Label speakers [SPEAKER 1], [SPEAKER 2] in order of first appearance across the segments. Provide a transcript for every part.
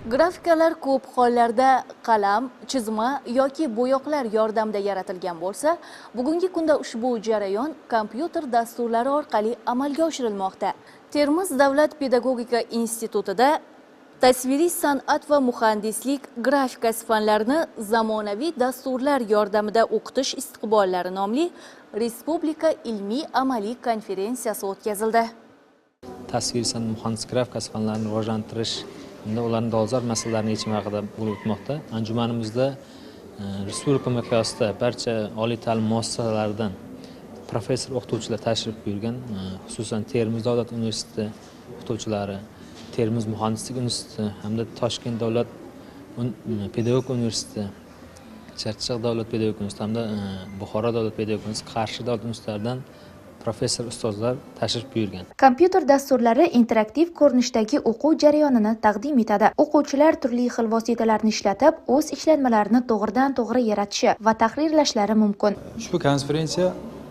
[SPEAKER 1] Grafikalar ko'p hollarda qalam, chizma yoki bo'yoqlar yordamida yaratilgan bo'lsa, bugungi kunda ushbu jarayon kompyuter dasturlari orqali amalga oshirilmoqda. Termiz davlat pedagogika institutida tasviriy san'at va muhandislik grafikasi fanlarini zamonaviy dasturlar yordamida o'qitish istiqbollari nomli respublika ilmiy amaliy konferensiyasi o'tkazildi.
[SPEAKER 2] Tasviriy san'at muhandislik grafikasi fanlarini rivojlantirish hamda ularning dolzarb masalalarini yechimi haqida bo'lib o'tmoqda. Anjumanimizda respublika miqyosida barcha oliy ta'lim muassasalaridan professor o'qituvchilar tashrif buyurgan, xususan Termiz davlat universiteti o'qituvchilari, Termiz muhandislik instituti hamda Toshkent davlat pedagogika universiteti, Chirchiq davlat pedagogika universiteti hamda Buxoro davlat pedagogika universiteti, Qarshi davlat universitetlaridan professor ustozlar tashrif buyurgan.
[SPEAKER 3] Kompyuter dasturlari interaktiv ko'rinishdagi o'quv jarayonini taqdim etadi. O'quvchilar turli xil vositalarni ishlatib, o'z ishlanmalarini to'g'ridan-to'g'ri yaratishi va tahrirlashlari mumkin.
[SPEAKER 4] Ushbu konferensiya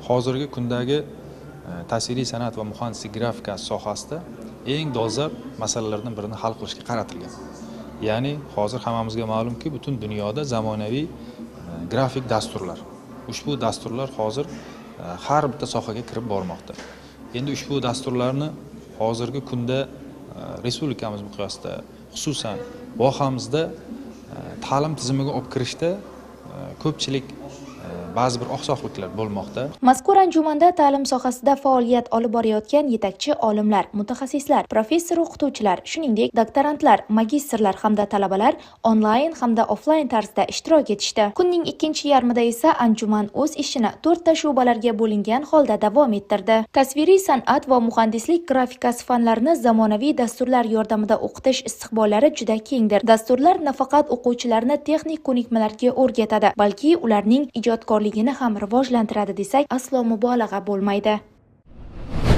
[SPEAKER 4] hozirgi kundagi tasviriy san'at va muhandislik grafikasi sohasida eng dolzarb masalalardan birini hal qilishga qaratilgan. Ya'ni hozir hammamizga ma'lumki, butun dunyoda zamonaviy grafik dasturlar. Ushbu dasturlar hozir har bitta sohaga kirib bormoqda. Endi ushbu dasturlarni hozirgi kunda respublikamiz miqyosida, xususan vohamizda ta'lim tizimiga olib kirishda ko'pchilik ba'zi bir oqsoqliklar bo'lmoqda.
[SPEAKER 3] Mazkur anjumanda ta'lim sohasida faoliyat olib borayotgan yetakchi olimlar, mutaxassislar, professor o'qituvchilar, shuningdek, doktorantlar, magistrlar hamda talabalar onlayn hamda offlayn tarzda ishtirok etishdi. Kunning ikkinchi yarmida esa anjuman o'z ishini 4 ta shu'balarga bo'lingan holda davom ettirdi. Tasviriy san'at va muhandislik grafikasi fanlarini zamonaviy dasturlar yordamida o'qitish istiqbollari juda kengdir. Dasturlar nafaqat o'quvchilarni texnik ko'nikmalarga o'rgatadi, balki ularning ijodkorligini ham rivojlantiradi desak, aslo mubolag'a bo'lmaydi.